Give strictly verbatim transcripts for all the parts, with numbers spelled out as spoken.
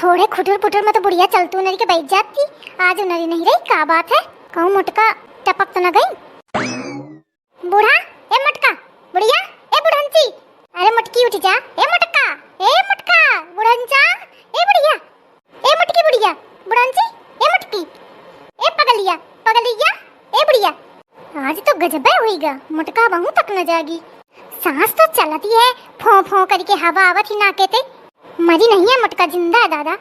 थोड़े खुटुर पुटुर में तो बुढ़िया चलतू नरी के बैठ जाती। आज नरी नहीं रही, का बात है? कहूँ मोटका टपक तो न गई? बूढ़ा, ए मोटका, बुढ़िया, ए बुढ़ंची, अरे मोटकी उठ जा, ए मोटका, ए मोटका, बुढ़ंचा, ए बुढ़िया, ए मोटकी बुढ़िया, बुढ़ंची, ए मोटकी, ए पगलिया, पगलिया, ए बुढ़िया। आज तो गजबे हुई गा, मोटका बहू तक न जागी। सांस तो चलती है, फों फों करके हवा आवत ही नाके ते। मरी नहीं है मोटका, जिंदा है दादा।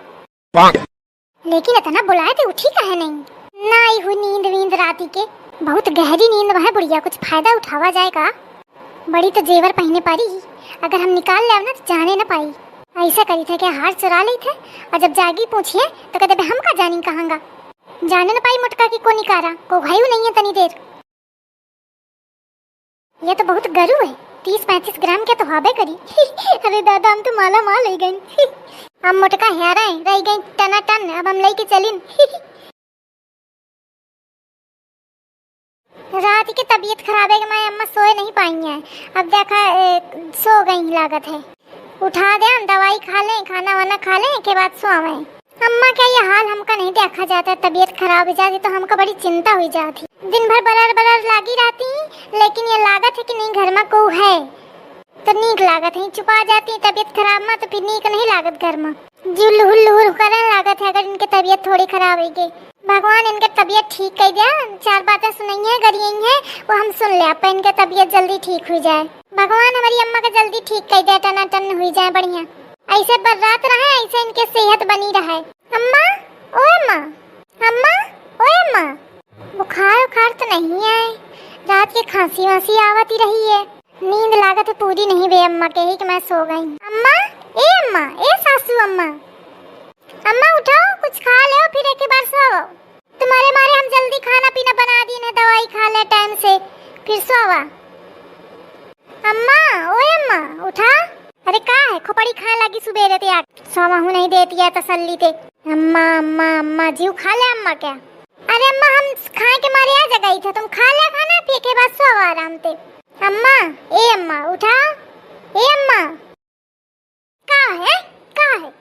लेकिन इतना बुलाए थे उठी काहे नहीं? ना आई हुई नींद वींद राती के। बहुत गहरी नींद में है बुढ़िया, कुछ फायदा उठावा जाए का? बड़ी तो जेवर पहिने पारी ही, अगर हम निकाल लेव ना तो जाने न पाई। ऐसा करी थे कि हार चुरा ली थे, और जब जागी पूछिए तो कहते बे हम का जानी कहाँगा। जाने न पाई मोटका की को निकारा, को भाई नहीं है तनी देर। ये तो बहुत गरू है, तीस पैंतीस ग्राम के तो हबे करी। अरे दादा, हम तो माला माल हो गइन। हम मोटका हेरा है, रह गई टना टन, अब हम लेके चलिन। रात की तबीयत खराब है कि मैं अम्मा सोए नहीं पाई है। अब देखा, ए, सो गई लागत है। उठा दे, हम दवाई खा लें, खाना वाना खा लें, के बाद सोवे। अम्मा, क्या ये हाल हमका नहीं देखा जाता है? तबीयत खराब हो जाती तो हमका बड़ी चिंता हुई जाती। दिन भर बरर बरर लागी रहती, लेकिन ये लागत है कि नहीं, घर में को है तो नीक लागत है। चुपा जाती तबीयत खराब में तो फिर नीक नहीं लागत घर में। जो लुहुर लुहुर करे लागत है अगर इनके तबीयत थोड़ी खराब हुई गई। भगवान इनके तबीयत ठीक कर दिया, चार बातें सुनाई है, गरियाई है, वो हम सुन ले, आप इनके तबीयत जल्दी ठीक हुई जाए। भगवान हमारी अम्मा का जल्दी ठीक कर दे, टनाटन हुई जाए बढ़िया। ऐसे बर्रात रहे, ऐसे इनके सेहत बनी रहे। अम्मा, ओ अम्मा, अम्मा, ओ अम्मा। बुखार उखार तो नहीं आए, रात के खांसी वांसी आवत ही रही है। नींद लागत है पूरी नहीं बे अम्मा के, ही कि मैं सो गई। अम्मा, ए अम्मा, ए सासू अम्मा। अम्मा उठाओ, कुछ खा लो, फिर एक बार सो। तुम्हारे मारे हम जल्दी खाना पीना बना दी ना, दवाई खा ले टाइम से, फिर सोवा। अम्मा, ओए अम्मा, उठा। अरे का है, खोपड़ी खाए लगी सुबेरे ते आके। सोवा हूँ नहीं देती है तसल्ली ते। अम्मा, अम्मा, अम्मा, जीव खा ले अम्मा क्या? अरे अम्मा, हम खाए के मारे आ जगाई थे, तुम खा ले खाना, पी के बाद सोवा आराम ते। अम्मा, ए अम्मा, उठा। ए अम्मा। का है? का है?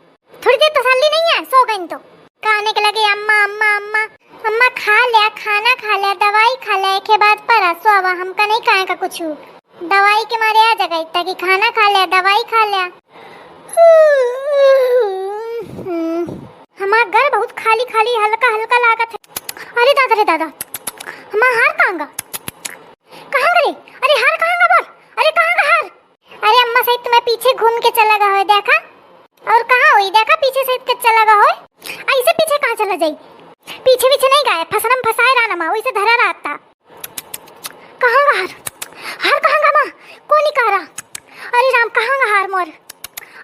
थोड़ी देर तसल्ली नहीं है, सो गइन तो। काने के लगे, "अम्मा, अम्मा, अम्मा।" अम्मा, खा लिया, खाना खा लिया, दवाई खा लिया, एके बाद परा सोवा, हमका नहीं खाए का कुछ। दवाई के मारे आ जगह इतना कि खाना खा लिया, दवाई खा लिया। हमार घर बहुत खाली खाली, हल्का हल्का लागत है। अरे दादा रे दादा, हमार हार कहाँ गा? कहाँ गा रे? अरे हार कहाँ गा बोल? अरे कहाँ गा हार? अरे अम्मा, सही तुम्हें पीछे घूम के चला गया हो, देखा? और कहाँ हुई, देखा पीछे से के चला गया हो? ऐसे पीछे कहाँ चला जाई? पीछे पीछे नहीं गया, फसरम फसाए रहा ना माँ, वैसे धरा रहा था। कहाँ गा हार? हार कहाँ गा माँ? को निकारा? अरे राम, कहाँ गा हार मोर?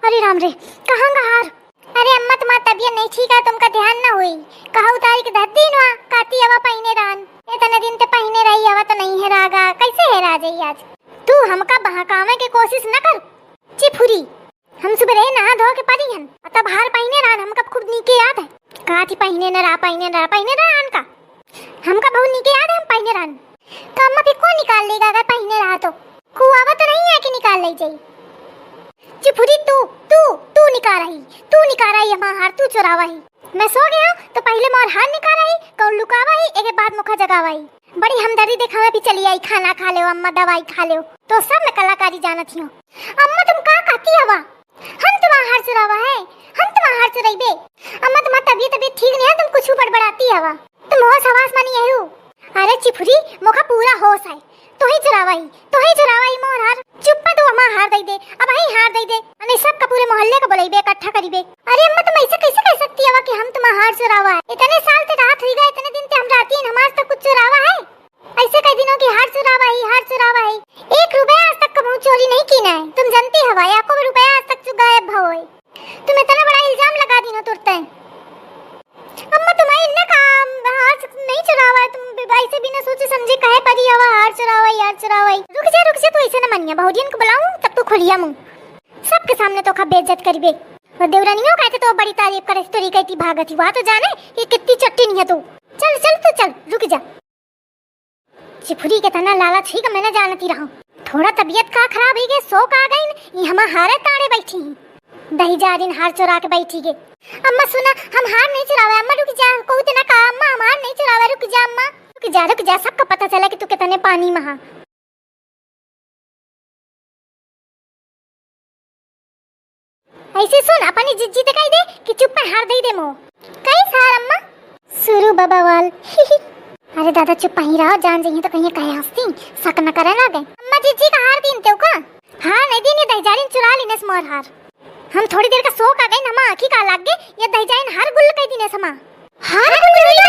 अरे राम रे, कहाँ गा हार? अरे अम्मा, तुम्हार तबीयत नहीं ठीक है, तुमका ध्यान ना हुई। कहा उतारी के धर दीन हुआ, काती हवा पहिने रहन। इतने दिन ते पहिने रही हवा तो नहीं हेरागा, कैसे हेरा जाई आज? तू हमका बहकावे के कोशिश न कर, चिफुरी। हम सुबेरे नहा धो के परी हन, और तब हार पहिने रहन, हमका खूब नीके याद है। काती पहिने न रहा, पहिने न रहा, पहिने न रहन का? हमका बहुत नीके याद है, हम पहिने रहन। तो अम्मा फिर को निकाल लेगा अगर पहिने रहा तो? कुआवा तो नहीं है कि निकाल ले जाई। चिफुरी तू, तू, तू निकाल रही, तू निकाल रही हमार हार, तू चुरावा ही। मैं सो गया तो पहले मोर हार निकाल रही, कौन लुकावा ही, एके बाद मुखा जगावा ही। बड़ी हमदर्दी दिखावे भी चली आई, खाना खा लेव अम्मा, दवाई खा लेव, तो सब में कलाकारी जानत ही हो। अम्मा तुम का कहती हवा? हम तुम्हार हार चुरावा है, हम तुम्हार हार चुराइबे। अम्मा तुम्हार तबीयत, तबीयत ठीक नहीं है, तुम कुछ बड़बड़ाती हवा। तुम होश हवास मानी यही हो। अरे चिफुरी, मोका पूरा होश है। तोही चुरावा ही, तोही चुरावा ही मोर हार। चुप पे तू हमार हार दई दे, अब ही हार दई दे। अने सब का पूरे मोहल्ले का बुलाइबे, इकट्ठा करीबे। अरे अम्मा, तुम ऐसे कैसे कह सकती हवा कि हम तुम्हार हार चुरावा है? इतने साल ते रात हुई गए, इतने दिन ते हम राती हैं, हमार तक कुछ चुरावा है? ऐसे कह दिनो कि हार चुरावा ही, हार चुरावा ही। एक रुपया आज तक कबहू चोरी नहीं कीना है, तुम जानती हवा, या को रुपया आज तक चु गायब भवो है। तुम इतना बड़ा इल्जाम लगा दिनो तुरते। अम्मा, तुम्हारे इतना काम हार नहीं चुरावा है, तुम ऐसे बिना सोचे समझे कहे परी हवा हार चुरावा, हार चुरावा। रुक जा, रुक जा, तू ऐसे न मनिया, बहुरियन को बुलाऊं तब तू खुलिया मुंह सबके सामने तो खा बेइज्जत करीबे। और देवरानियों कहते तो बड़ी तारीफ करे, तोरी कहती भागत ही, वहाँ तो जाने ये कितनी चट्टी नहीं है तू। चल, चल, तू चल, रुक जा। चिफुरी के तना लालच ही का मैंने जानती रहूं। थोड़ा तबीयत का खराब ही के सो का गई, ये हमार हारे ताड़े बैठी ही। दहिजारिन हार चोरा के बैठी गे। अम्मा सुना, हम हार नहीं चुरावे। अम्मा रुक जा, कहू तो ना कहा अम्मा, हम हार नहीं चुरावे, रुक जा अम्मा, रुक जा, रुक जा, सबका पता चला कि तू कितने पानी में हा। ऐसे सुन, अपनी जिज्जी ते कह दे कि चुप्पे हार दे दे मो। कई हार अम्मा? शुरू बा बवाल। अरे दादा चुप ही रहो, जान जाइए तो कहीं कहे हंसती, शक न करे लागे। अम्मा जिज्जी का हार दीन तेउ का? हार नहीं दीन, ये दहिजारिन चुरा लीने से मोर हार। हम थोड़ी देर का सो का गई, हमा आँखी का लाग गई, ये दहिजारिन हार गुल कह दीने से हमा। हार गुल कह दीने?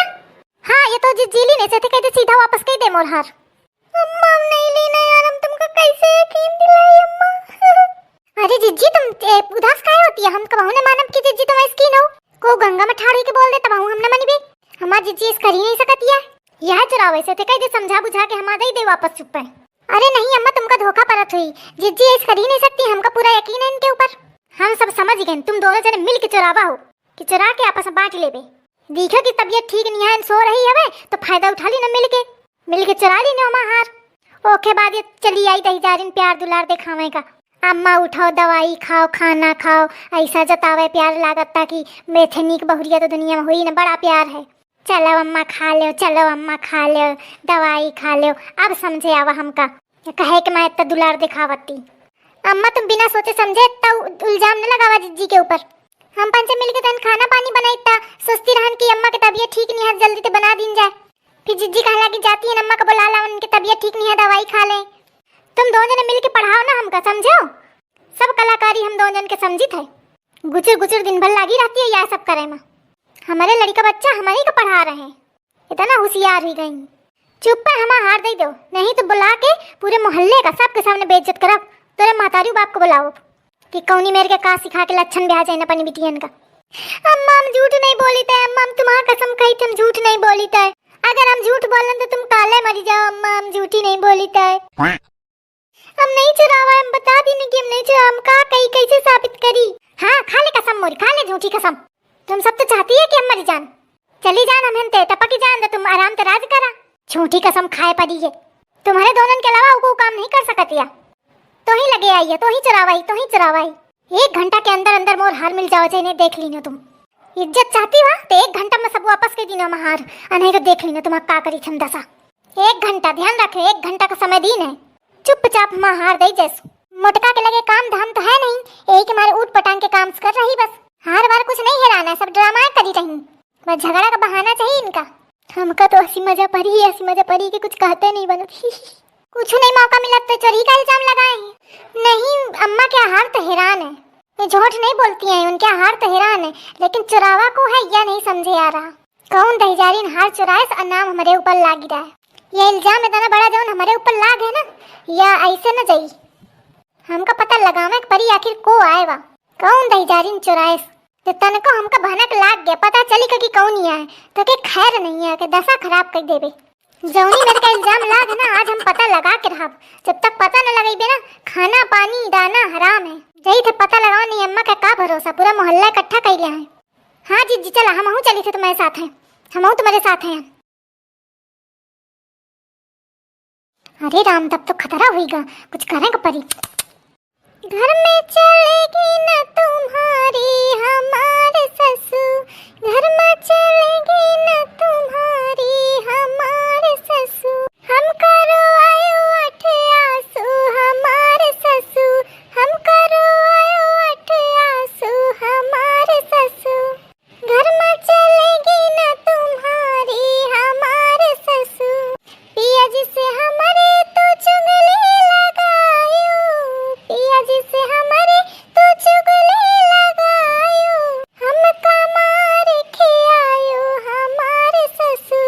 हाँ, ये तो जिज्जी लीने से थे कहते सीधा वापस कह दे मोर हार। अम्मा, हम नहीं लेना यार, हम तुमको कैसे यकीन दिलाए अम्मा? अरे जिज्जी, तुम ए, उदास काहे होती है? हम कबहू न मानब कि जिज्जी तुम ऐस कीन हो। को गंगा में ठाड़ होई के बोल दे तबहू हम न मानिबे। हमार जिज्जी ऐस कर ही नहीं सकती है। यह चुरावे से थे कह दे समझा बुझा के हमार दे दे वापस चुप्पे। अरे नहीं अम्मा, तुमका धोखा परत हुई। जिज्जी ऐस कर ही नहीं सकती, हमका पूरा यकीन है इनके ऊपर। हम सब समझ गए, तुम दोनों जने मिल के चुरावा हो कि चुरा के आपस में बांट लेबे। देखो कि तबीयत ठीक नहीं है, सो रही हवे, तो फायदा उठा ली ना मिल के, मिल के चुरा ली ना हमार हार। ओके बाद ये चली आई दहिजारिन प्यार दुलार दिखावे का। अम्मा उठाओ, दवाई खाओ, खाना खाओ, ऐसा जतावे प्यार लागत ता कि मेथे नीक बहुरिया तो दुनिया में हुई ना, बड़ा प्यार है। चलो अम्मा खा लो, चलो अम्मा खा लो, दवाई खा लो। अब समझे आवा हमका, ये कहे के मैं इतना दुलार दिखावती। अम्मा तुम बिना सोचे समझे इतना उ-, इल्जाम न लगावा जिज्जी के ऊपर। हम पंचे मिल के तन खाना पानी बनाई ता, सोचती रहन कि अम्मा के तबीयत ठीक नहीं है, जल्दी ते बना दीन जाए। फिर जिज्जी कहला कि जाती है अम्मा को बुला ला, उनके तबीयत ठीक नहीं है, दवाई खा ले। तुम दो जने मिल के पढ़ाओ ना हमका, समझो? सब कलाकारी हम दो जन के समझित है। गुचुर गुचुर दिन भर लागी रहती है यह सब करे में। हमारे लड़का बच्चा हमारे का पढ़ा रहे हैं, इतना होशियार हुई गई। चुप्पे हमा हार दे दो, नहीं तो बुला के पूरे मोहल्ले का सबके सामने बेइज्जत करब। तोरे महतारी बाप को बुलाओ कि कौनी मेर के का सिखा के लक्षण ब्याह जाए अपनी बिटियन का। अम्मा हम झूठ नहीं बोली थे, अम्मा हम तुम्हारा कसम खाई थे, हम झूठ नहीं बोली थे। अगर हम झूठ बोलन तो तुम काले मरी जाओ अम्मा, हम झूठी नहीं बोली थे। हम नहीं चुरावा, हम बता दीने कि हम नहीं चुरावा, हम का कही, कैसे साबित करी? हाँ, खा ले कसम मोरी, खा ले झूठी कसम। तुम सब तो चाहती है कि हम मरी जान। चली जान, हम हम ते टपकी जान दे, तुम आराम ते राज करा। झूठी कसम खाए पड़ी है। तुम्हारे दोनों के अलावा वो काम नहीं कर सकती है। तो ही लगे आई है, तो ही चुरावाई, तो ही चुरावाई। एक घंटा के अंदर अंदर मोर हार मिल जाओ, चाहे नहीं देख लीनो तुम। इज्जत चाहती हो तो एक घंटा में सब वापस के दीनो हमार, आ नहीं तो देख लीनो तुम का करी थम दशा। एक घंटा ध्यान रखे, एक घंटा का समय दीन है। चुपचाप हमार हार दे जस। मोटका के लगे काम धाम तो है नहीं, यही के मारे ऊट पटांग के काम कर रही बस। हार वार कुछ नहीं हेराना है, सब ड्रामा करी रही। बस झगड़ा का बहाना चाहिए इनका। हमका तो ऐसी मजा पड़ी, ऐसी मजा पड़ी कि कुछ कहते नहीं बनत। कुछ नहीं मौका मिला तो चोरी का इल्जाम लगाए हैं। नहीं, अम्मा के हार तो हैरान है। ये झूठ नहीं बोलती हैं, उनके हार तो हैरान है, लेकिन चुरावा को है या नहीं समझे आ रहा। कौन दहिजारिन हार चुराए और नाम हमारे ऊपर लागी रहा है। ये इल्जाम इतना बड़ा जौन हमारे ऊपर लाग है ना, या ऐसे न जाई। हमका पता लगावे के परी आखिर को आए बा, कौन दहिजारिन चुराए। तो तनको हमका भनक लाग गया, पता चली का कि कौन ही आए, तो के खैर नहीं है, के दशा खराब कर देबे। जौनी मेरे का इल्जाम लाग है ना, आज हम पता लगा के रहब। जब तक पता न लगेबे ना, खाना पानी दाना हराम है। जई थे पता लगाओ नहीं अम्मा का का भरोसा, पूरा मोहल्ला इकट्ठा कर लिया है। हाँ जिज्जी चला, हमहू चली थे तुम्हारे साथ हैं, हमहू तुम्हारे साथ हैं। अरे राम, तब तो खतरा होइगा, कुछ करें के परी। घर में चलेगी न तुम्हारी हमार ससु, घर में चलेगी न तुम्हारी हमार ससु। हम करो आयो अठ आंसू हमार ससु, हम करो आयो अठ आंसू हमार ससु। घर में चलेगी न तुम्हारी हमार ससु। पिया जी से हमारे तू चुगली लगायो, पिया जी से हमारे तू चुगली लगायो। हमका मार खियायो हमार ससु,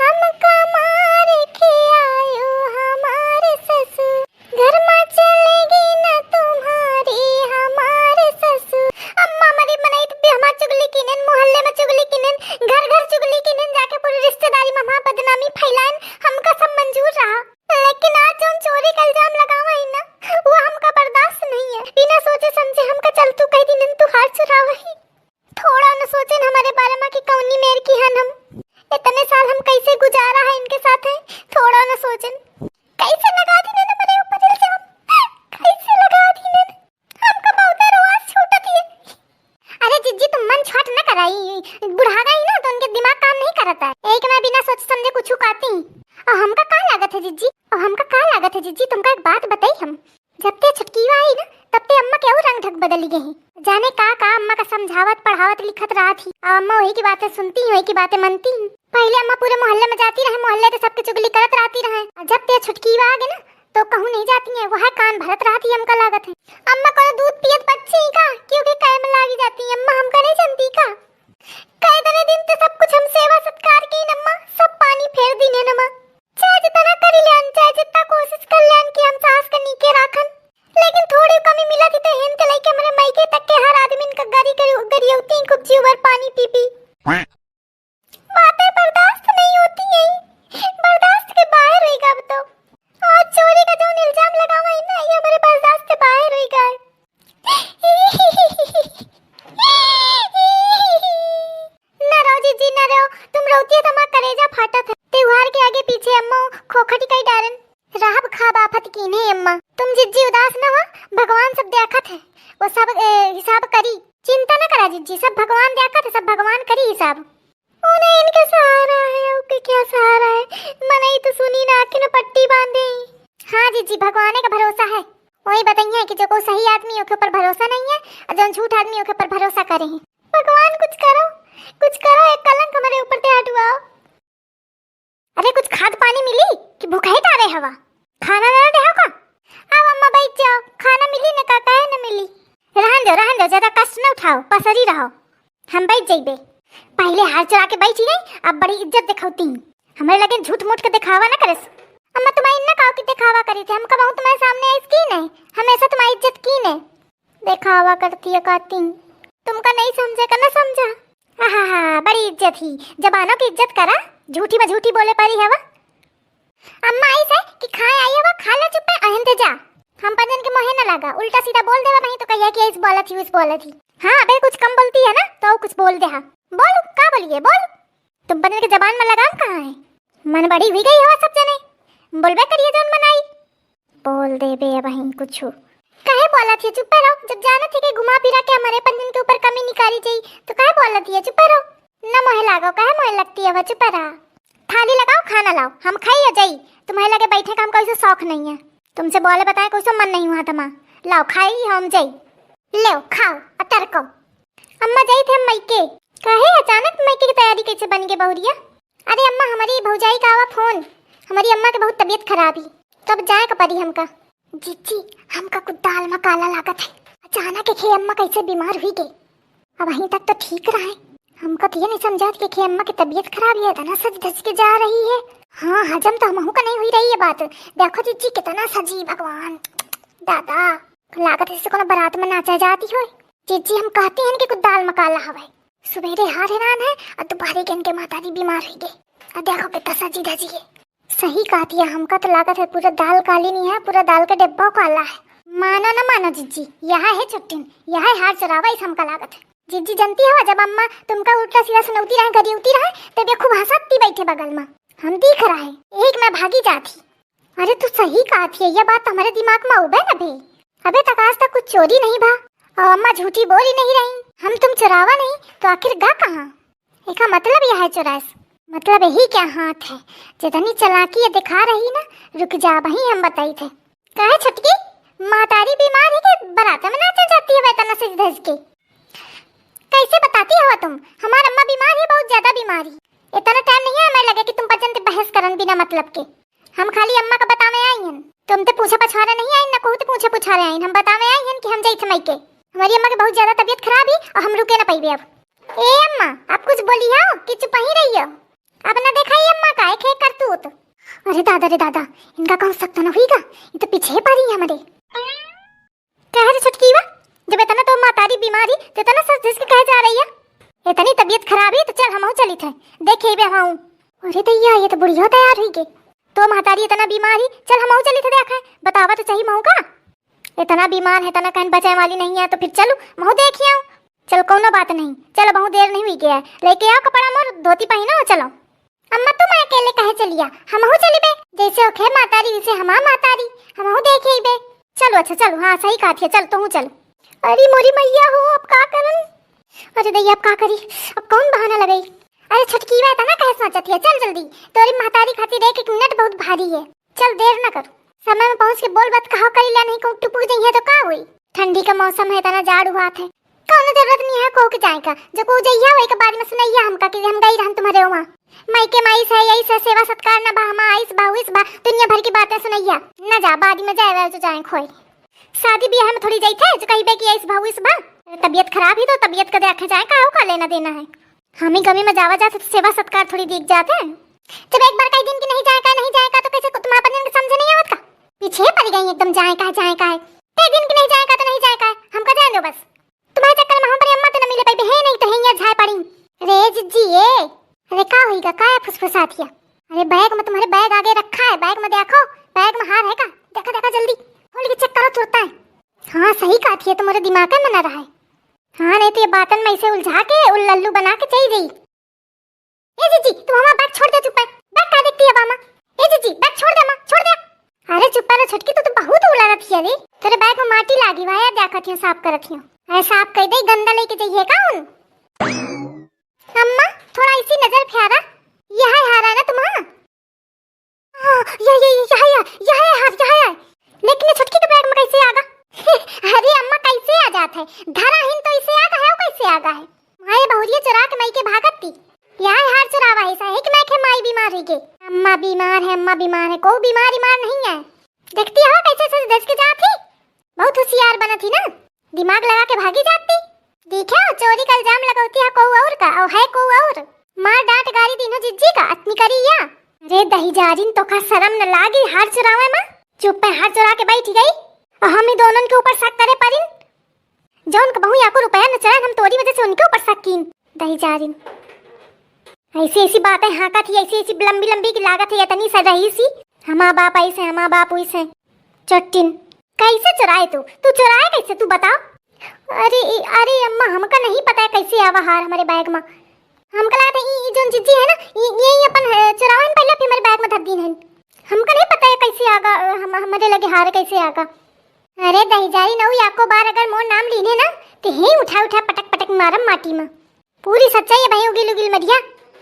हमका मार खियायो हमार ससु। घर में चलेगी न तुम्हारी हमार ससु। अम्मा मरी मनई तो भी हमार चुगली कीनेन, मोहल्ले में चुगली कीनेन, घर घर चुगली कीनेन, जाके पूरी रिश्तेदारी में हमार बदनामी फैलाएन, हमका सब मंजूर रहा। लेकिन आज जौन चोरी का इल्जाम लगावा ही ना, वो हमका बर्दाश्त नहीं है। बिना सोचे समझे हमका चल तू कह दीनेन तू हार चुरावा ही। थोड़ा न सोचेन हमारे बारे में कि कौनी मेर की हन हम। इतने साल हम कैसे गुजारा है इनके साथ है, थोड़ा न सोचेन। कैसे लगा दीनेन हमारे ऊपर इल्जाम, कैसे लगा दीनेन। हमका बहुते रोआस छूटत है, ई बुढ़ा गई ना, तो उनके दिमाग काम नहीं करता है। यही के मैं बिना सोचे समझे कुछ कहती। और हमका का लागत है जिज्जी, और हमका का लागत है जिज्जी, तुमका एक बात बताई हम। जब ते छुटकीवा आई ना, तब ते अम्मा के और रंग ढंग बदल गए हैं। जाने का का अम्मा का समझावत, पढ़ावत, लिखत रहत ही। अब अम्मा वही की बातें सुनती, वही की बातें मनती। पहले अम्मा पूरे मोहल्ले में जाती रहे, मोहल्ले के सबके चुगली करत रहती रहे। और जब ते छुटकीवा आ गए ना, तो कहूँ नहीं जाती है, वह कान भरत रहती है, हमका लागत है। अम्मा कोनो दूध पियत बच्ची का, क्योंकि काहे में लागी जाती है, अम्मा हमका नहीं जानती का? कई तरे दिन ते सब कुछ हम सेवा सत्कार की अम्मा, सब पानी फेर दीन अम्मा। चाहे जितना करी लेन, चाहे जितना कोशिश कर लेन कि हम सास के नीके राखन, लेकिन थोड़ी कमी मिला थी तो हेन के लइके हमरे मायके तक के हर आदमी इनका गरी गरी गरियौती खूब जीवर पानी पी पी। बातें बर्दाश्त नहीं होती है, बर्दाश्त के बाहर होइगा अब तो। और चोरी का जो इल्जाम लगावा है ना, ये हमारे बर्दाश्त के बाहर होइगा। ना रो जिज्जी, ना रो, तुम रोती है तो हमारा करेजा फाटत है। त्योहार के आगे पीछे अम्मा खोखटी कई डारन। राहब खाब आफत कीन्हे अम्मा। तुम जिज्जी उदास न हो, भगवान सब देखत है, वो सब, ए, हिसाब करी। चिंता न करा जिज्जी, सब भगवान देखत है, सब भगवान करी हिसाब। उन्हें इनके सहारा है, ओके क्या सहारा है? मनई तो सुनी ना, आँखें न पट्टी बांधे। हाँ जिज्जी, भगवाने का भरोसा है। वही बताइए कि जो कोई सही आदमी ओके ऊपर भरोसा नहीं है और जो झूठ आदमी ओके ऊपर भरोसा करे हैं। भगवान कुछ करो, कुछ करो, एक कलंक हमारे ऊपर से हटवाओ। अरे कुछ खाद पानी मिली कि भूखा ही तारे हवा? खाना ना दे का? आओ अम्मा बैठ जाओ, खाना मिली न का, काहे न मिली? रहन दो, रहन दो, ज्यादा कष्ट न उठाओ, पसरी रहो, हम बैठ जइबे। पहले हार चुरा के बैठी गई, अब बड़ी इज्जत दिखौती। हमरे लगे झूठ मूठ के दिखावा न करस। अम्मा तुम्हारी इन्ना काव की दिखावा करी थे, हम कबहू तुम्हारे सामने ऐस की नहीं, हमेशा तुम्हारी इज्जत की नहीं। देखावा करती है कातिन। तुमका नहीं समझे का ना समझा। आहा, बड़ी इज्जत ही। जबानों की इज्जत करा, झूठी में झूठी बोले पारी हवा। अम्मा आई से कि खाए आई हवा, खा ले चुप्पे, अहिन ते जा। हम पंजन के मोहे न लगा, उल्टा सीधा बोल देवा वहीं तो कहिया कि इस बोलत ही, उस बोलत ही। हाँ, अबे कुछ कम बोलती है ना, तो कुछ बोल दे हा। बोल, का बोलिए, बोल। तुम पंजन के जबान में लगाम कहाँ है? मन बड़ी हुई गई हवा सब जने, बोलबे करिए जौन मन आई। बोल देबे अब अहिन कुछु। काहे बोलत हिया? चुप्पे रहो। जब जानत ही कि घुमा फिरा के हमरे पंजन के ऊपर कमी निकाली जाई, तो काहे बोलत हिया? चुप्पे रहो। न मोहे लागो, काहे मोहे लगती है वह? चुप्पे रहा। थाली लगाओ, खाना लाओ, हम खाई और जाई। तुम्हारे लगे बैठे का हमका ऐसे शौक नहीं है। तुमसे बोले बताए कोई सो मन नहीं हुआ तमा। लाओ खाई हम जाई। ले खाओ, अतर को। अम्मा जाई थे हम मइके। काहे अचानक मइके की तैयारी कैसे बन गई बहुरिया? अरे अम्मा, हमारी भौजाई का आवा फोन, हमारी अम्मा के बहुत तबीयत खराब ही, तब जाए का पड़ी हमका। जीजी, हमका कुछ दाल में काला लागत है, अचानक एक हे अम्मा कैसे बीमार हुई गई। अब अहीं तक तो ठीक रहे, हमका तो ये नहीं समझात कि एक हे अम्मा की तबीयत खराब है, इतना सज धज के जा रही है। हाँ, हजम तो हमहू का नहीं हुई रही है बात। देखो जीजी, कितना सजी भगवान, दादा, लागत है जैसे कोनो बारात में नाचा जाती हो। जीजी, हम कहती हैं कि कुछ दाल में काला हवे। सुबेरे हार हैरान है और दोपहरे के इनके माताजी बीमार हुई गए। और देखो कितना सजी धजी है। सही कहती है, हमका तो लागत है पूरा दाल काली नहीं है, पूरा दाल का डिब्बा काला है। मानो न मानो जीजी, यह है छुट्टिन, यह है हार चुरावा, इस हमका लागत है। जीजी जानती हो, जब अम्मा तुमका उल्टा सीधा सुनौती रहे, गरियौती रहे, तब ये खूब हंसती बैठे बगल में, हम दिख रहे, एक मैं भागी जाती। अरे तू सही कहत हिया, यह बात तो हमरे दिमाग में उबे न भे। अबे तक आज तक कुछ चोरी नहीं भा, और अम्मा झूठी बोली नहीं रही, हम तुम चुरावा नहीं, तो आखिर गा कहाँ? एका मतलब यह है चुरास, मतलब यही क्या हाथ है, जितनी चालाकी ये दिखा रही ना, रुक जा वहीं हम बताई थे। काहे छटकी, मातारी बीमार है कि बारात में नाचा जाती है वह इतना सज धज के? कैसे बताती हो तुम? हमार अम्मा बीमार ही, बहुत ज्यादा बीमार ही। इतना टाइम नहीं है हमारे लगे कि तुम पजन ते बहस करन बिना मतलब के। हम खाली अम्मा का बतावे आई हन, तुम ते पूछे पछारे नहीं आई, न कहू ते पूछे पुछारे आई, हम बतावे आई हन कि हम जाई थे मइके। हमारी अम्मा के बहुत ज्यादा तबीयत खराब ही और हम रुके न पाइबे अब। ए अम्मा, आप कुछ बोली हो कि चुप ही रही हो? अब न देखाई अम्मा का एक है करतूत। अरे दादा रे दादा, इनका कहूँ सख्त न हुई का, ये तो पीछे पड़ी है हमारे। कहे रे छुटकीवा, जब इतना तो मातारी बीमारी, तो इतना सज धज के कहे जा रही है? इतनी तबीयत खराब ही तो चल हमहू चली थे, देखे बे हम। अरे दैया, ये तो बुढ़िया तैयार हुई गई। तो मातारी इतना बीमार ही, चल हमहू चली थे देखे, बतावा तो चाहिए महू का। इतना बीमार है, इतना कहन बचे वाली नहीं है, तो फिर चलू महू देखी आओ। चल कौनो बात नहीं, चलो बहुत देर नहीं हुई गया है, लेके आओ कपड़ा मोर, धोती पहनो, चलो। अम्मा, तुम अकेले काहे चलिया? हमहू चलिबे। जैसे होखे मातारी, वैसे हमार मातारी, हमहू देख अइबे। चलो, अच्छा, चलो, हाँ, सही कहत है, चल, तोहू चल। अरे मोरी मैया हो, अब का करन? अरे दैया, अब का करी, अब कौन बहाना लगाई? अरे छोटकी बा, इतना काहे सोचत हिया? चल जल्दी, तोरी महतारी खातिर एक एक मिनट बहुत भारी है। चल, देर न करू, समय में पहुँच के बोल बात कहा करी ला, नहीं कहूँ टुपुक जइहे तो का होई? ठंडी का मौसम है, इतना जाड़ हुआ थे, कौनो जरूरत नहीं है कहू के जाए का। जो कहू जइहा वही के बाद में सुनैया हमका कि हम गई रहन तुम्हारे वहाँ, माई के माई से यही से सेवा सत्कार ना बा, हम आइस बा उइस बा, दुनिया भर की बातें सुनैया। ना जा, बाद में जाए वाए जो जाए खोए। शादी ब्याह में थोड़ी जाई थे जो कहिबे कि आइस बा उइस बा। अरे तबीयत खराब ही तो तबीयत का देखे जाए का, का लेना देना है? हम ही गमी में जावा जाते तो सेवा सत्कार थोड़ी देख जाते हैं। जब एक बार कई दिन की नहीं जाए का, नहीं जाए का तो कैसे तुम्हारा अपन समझे नहीं आवत का? पीछे पड़ गई एकदम, जाए का है, जाए का है। कई दिन की नहीं जाए का तो नहीं जाए का है, हमका जाए दो बस। तुम्हारे चक्कर में हम बड़ी अम्मा तो न मिले पाई, है नहीं तो है यहाँ झाए पड़ी। रे जिज्जी ए, अरे का होइगा, का है फुसफुसात हिया? अरे बैग में, तुम्हारे बैग आगे रखा है, बैग में देखो, बैग में हार है का? देखा देखा जल्दी, खोल के चेक करो तुरता है। हाँ सही कहा थी, तुम्हारे दिमाग में ना रहा है। हाँ नहीं तो ये बातन में ऐसे उलझा के उल्लल्लू बना के चली गई। ए जीजी, तू हमारा बैग छोड़ दे, चुप है। बैग का देखती है बामा? ए जीजी, बैग छोड़ दे माँ, छोड़ दे। अरे चुप रह छोटकी, तू तो बहुत उलरत हिया रे। तेरे बैग में माटी लागी बा यार, देखत हियो, साफ करत हियो। अरे साफ कर दे, गंदा लेके जाइए का उन? अम्मा, थोड़ा इसी नजर फेरा, यह हारा ना तुम्हारा? हाँ, यह, यह, यह है, यह है हार, यह है। लेकिन ये छोटकी के बैग में कैसे आ गा? अरे अम्मा, कैसे आ जात है? धरा हिन तो इसे आ गा है, वो कैसे आ गा है? माए बहुरिया चुरा के माई के भागत थी। यह हार चुरावा है, सही कि मैं के माई बीमार हुई गे। अम्मा बीमार है, अम्मा बीमार है, कोई बीमार बीमार नहीं है। देखती हो कैसे सज धज के जात ही, बहुत होशियार बनत ही ना, दिमाग लगा के भागी जाती। देखे हो, चोरी का इल्जाम लगौती है कोऊ और का, और है कोऊ और। मार डांट गारी दीनो जिज्जी का, अतनी करी या। अरे दहिजारिन, तो का शर्म न लागी हार चुरावे में? चुप पे हार चुरा के बैठ गई और हम ही दोनों के ऊपर शक करे परिन। जौन के बहू याको रुपया न चढ़ाए, हम तोरी वजह से उनके ऊपर शक कीन। दहिजारिन, ऐसी ऐसी बातें हाँकत ही, ऐसी ऐसी लंबी लंबी की लागत है, इतनी सा रही सी, हमा बाप ऐसे, हमा बाप वैसे। चट्टिन, कैसे चुराए तू? तू चुराए कैसे, तू बताओ? अरे, ए, अरे अम्मा, हमका नहीं पता है कैसे आवा हार हमारे बैग में। हमका लगा था ई, ई जोन जिज्जी है ना, ई, ये ही अपन है, चुरावन पहले फिर हमारे बैग में धर दीन है। हमका नहीं पता है कैसे आगा, अ, हम, हमारे लगे हार कैसे आगा। अरे दहिजारी नऊ, याको बार अगर मोर नाम लीने ना, तो ही उठा उठा पटक पटक मारम माटी में। पूरी सच्चाई है भाई, उगिल उगिल मरिया।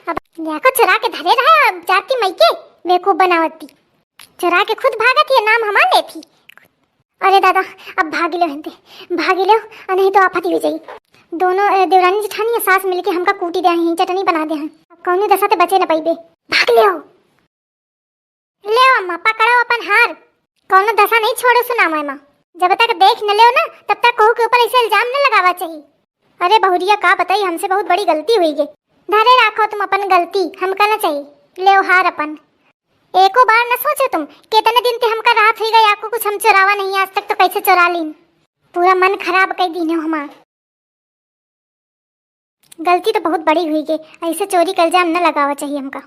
अब याको चुरा के धरे रहा, अब जाती मई के बेवकूफ बनावती। चुरा के खुद भागत, ये नाम हमार लेती। अरे दादा, अब भागी लो हिंदे, भागी लो, और नहीं तो आफत ही हो जाई। दोनों, अ, देवरानी जेठानी और सास मिलके हमका कूटी दे हैं, चटनी बना दे हैं। अब कौनी दशा ते बचे न पाइबे। भाग ले हो। ले अम्मा, पकड़ो अपन हार। कौनो दशा नहीं छोड़ो सुनामय माँ। जब तक देख न ले ना, तब तक कहू के ऊपर ऐसे इल्जाम न लगावा चाहिए। अरे बहुरिया, का बताई, हमसे बहुत बड़ी गलती हुई गे। धरे राखो तुम अपन गलती, हमका न चाहिए। ले हार अपन। एको बार न सोचो तुम, कितने दिन ते हमका रात हुई गई, आपको कुछ हम चुरावा नहीं आज तक, तो कैसे चुरा लीन? पूरा मन खराब कर दीन हो हमार। गलती तो बहुत बड़ी हुई गे, ऐसे चोरी का इल्जाम न लगावा चाहिए हमका।